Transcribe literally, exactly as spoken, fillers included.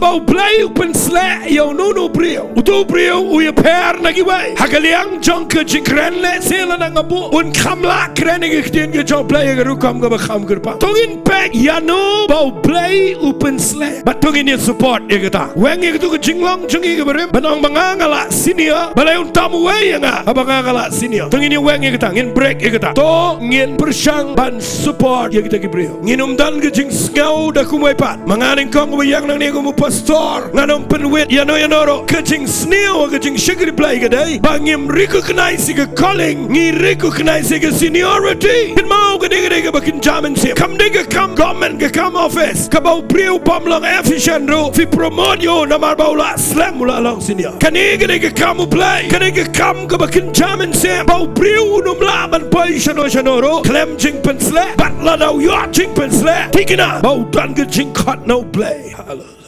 Ba U Blei u pynsleh ïa uno uno u briew, uto u briew u ïapher na kiwei. Ha ka liang jong ka jingkren lehse lada nga buh, un kham lah kren ïa ka ktien ka jong U Blei ha ka rukom kaba kham kyrpang. To ngin peit ïano ba U Blei u pynsleh, bad to ngin ïa support ïa kata. Weng ïa kato ka jinglong jong ngi kaba rim, ban ong ba nga nga lah senior, balei un tam uwei ïa nga haba nga nga lah senior? To ngin ïa weng ïa kata, ngin break ïa kata. To ngin pyrshang ban support ïa kita ki briew. Ngin ym don ka jingsngew da kumwei pat. Ma nga nyngkong uba ïeng nangne kum u pastor, ngan ym pynwit ïano ïano ruh. Ka jingsniew, ka jingshakri Blei ka dei ba ngim recognize ïa ka calling, ngi recognize ïa ka seniority. Kynmaw, ka dei, ka dei kaba kynja mynsiem. Kam dei ka kam government, ka kam office kaba u briew bym long efficient ruh phi promote ïa u namar ba u la slem, u la long senior. Kane ka dei ka kam U Blei, ka dei ka kam kaba kynja mynsiem, ba u briew un ym lah ban poi shano shano ruh khlem jingpynsleh. Bad lada u ïoh jingpynsleh, thikna ba u don ka jingkhot na U Blei. Hallelujah.